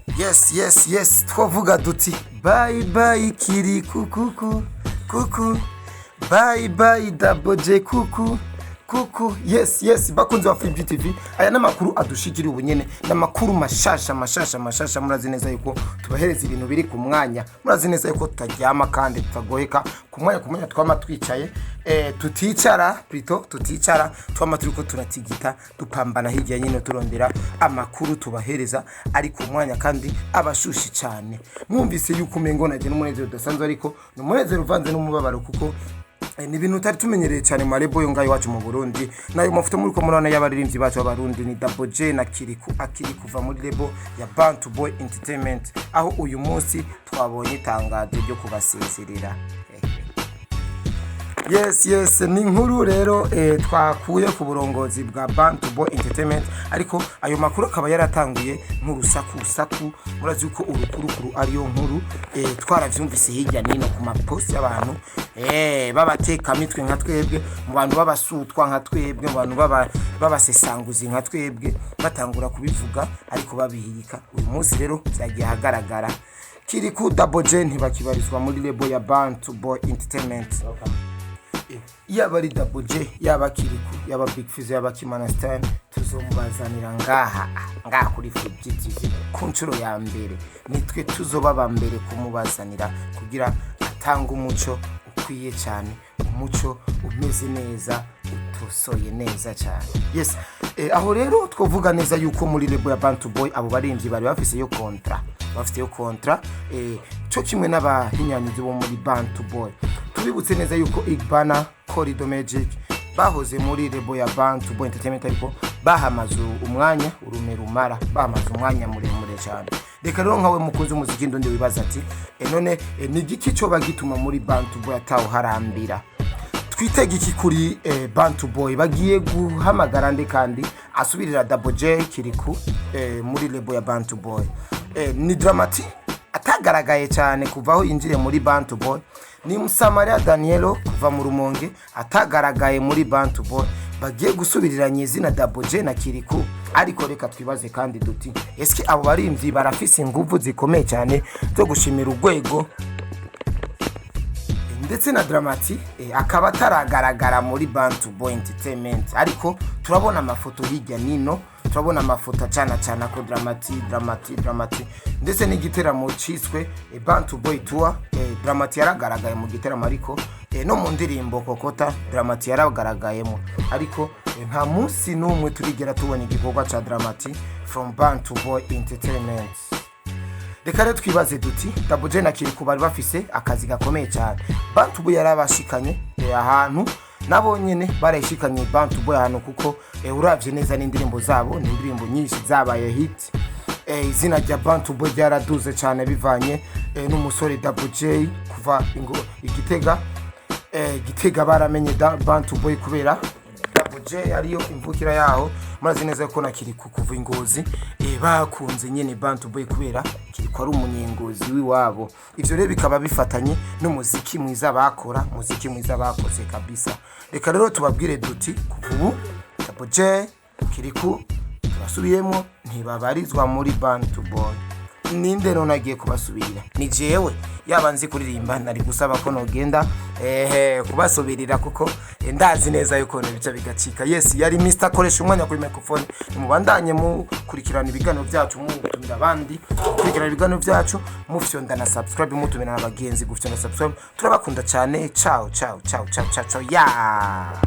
Yes, twavuga duti bye bye Kirikou kuku kuku, bye bye Double J kuku kuku. Yes, bakunzi ba Free TV, aya n'amakuru adushikira ubu nyene, n'amakuru mashasha mashasha mashasha. Murazi neza yuko tubahereza ibintu biri ku mwanya, murazi neza yuko tutaryama kandi tutagoheka ku mwanya, ku mwanya twama twicaye, tuticara plutôt, tuticara, twama turiko turatigita, dupambana hirya nyine, turondera amakuru tubahereza ari ku mwanya kandi abashushi cyane. Mwumvise yuko umengo naje n'umunezero udasanzwe, ariko ni umunezero uvanze n'umubabaro, kuko ni ibintu utari tumenyereye cyane mu ma label yo ngaho iwacu mu Burundi. Nayo mafoto muri ko murabona y'abaririmbyi bacu b'Abarundi ni Double J na Kirikou akiri kuva muri label ya Bantu Boy Entertainment, aho uyu munsi twabonye itangazo ryo kubasezerera. Yes, ni inkuru rero twakuye ku burongozi bwa Bantu Boy Entertainment, ariko ayo makuru akaba yaratanguye nk'urusakusaku. Murazi yuko urukurukuru ariyo nkuru. Twaravyumvise hirya nino ku maposti y'abantu b'abatekamitwe nka twebwe, mu bantu b'abasutwa nka twebwe, mu bantu b'abasesanguzi nka twebwe, batangura kubivuga ariko babihirika. Uyu munsi rero vyagiye ahagaragara, Kirikou, Double J ntibakibarizwa muri label ya Bantu Boy Entertainment. Yaba ari Double J, yaba Kirikou, yaba Big Fizzo, yaba Kimana Stan, tuzomubazanira ngaha ngaha kuri Fuji TV ku nshuro ya mbere. Nitwe tuzoba aba mbere kumubazanira kugira atange umuco ukwiye cyane, umuco umeze neza, utosoye neza cyane. Yes, aho rero twovuga neza yuko muri label ya Bantu Boy abo baririmbyi bari bafise yo contrat, bafite yo contrat, cyo kimwe n'abahinyanyuzi bo muri Bantu Boy. Tubibutse neza yuko Igbana, Corridor Magic bahoze muri label ya Bantu Boy Entertainment, ariko bahamaze umwanya urume rumara, bahamaze umwanya muremure cyane. Reka rero nkawe mukunzi umuziki ndundi wibaza ati none ni igiki coba gituma muri Bantu Boy atawuharambira? Twitege iki kuri Bantu Boy? Bagiye guhamagara nde kandi asubirira Double J, Kirikou muri label ya Bantu Boy? Ni Dramati atagaragaye cyane kuva aho yinjiriye muri Bantu Boy, ni Musamaria Danielo kuva mu Rumonge atagaragaye muri Bantu Boy. Bagiye gusubiriranya izina Double J na Kirikou? Ariko reka twibaze kandi duti eske abo barimvyi barafise inguvu zikomeye cyane zo gushimira urwego? Ndetse na Dramati akaba ataragaragara muri Bantu Boy Entertainment, ariko turabona amafoto hirya nino, turabona amafoto acana cana ko Dramati, Dramati, Dramati, ndetse n'igiteramo ciswe Bantu Boy Tour, Dramati yaragaragaye mu giteramo, ariko no mu ndirimbo Kokota Dramati yaragaragayemo, ariko nta munsi n'umwe turigera tubona igikorwa ca Dramati from Bantu Boy Entertainment. Reka rero twibaze duti Double J na Kirikou bari bafise akazi gakomeye cyane. Bantu Boy yarabashikanye ahantu, nabo nyene barayishikanye Bantu Boy ahantu, kuko uravye neza n'indirimbo zabo ni indirimbo nyinshi zabaye hit. Izina rya Bantu Boy ryaraduze cyane bivanye n'umusore Double J kuva ingo Igitega. Gitega baramenye Bantu Boy kubera Double J ariyo imvukira yaho. Murazi neza ko na Kirikou kuva Ingozi, bakunze nyene Bantu Boy kubera Kirikou ari umunyengozi w'iwabo. Ivyo rero bikaba bifatanye n'umuziki mwiza bakora, muziki mwiza bakoze kabisa. Reka rero tubabwire duti kuva ubu Double J, Kirikou, turasubiyemo, ntibabarizwa muri Bantu Boy. Ninde none agiye kubasubirira? Ni jewe yaba nzi kuririmba, nari gusaba ko nogenda ehe kubasubirira, kuko ndazi neza yuko bica bigacika. Yes, yari Mr akoresha umwanya kuri microphone. Mubandanye mukurikirana ibiganiro byacu, mutumira abandi gukurikirana ibiganiro byacu, mufyonda na subscribe, mutumira n'abagenzi gufyonda subscribe. Turabakunda cyane. Ciao ciao ciao ciao ciao ciao ya.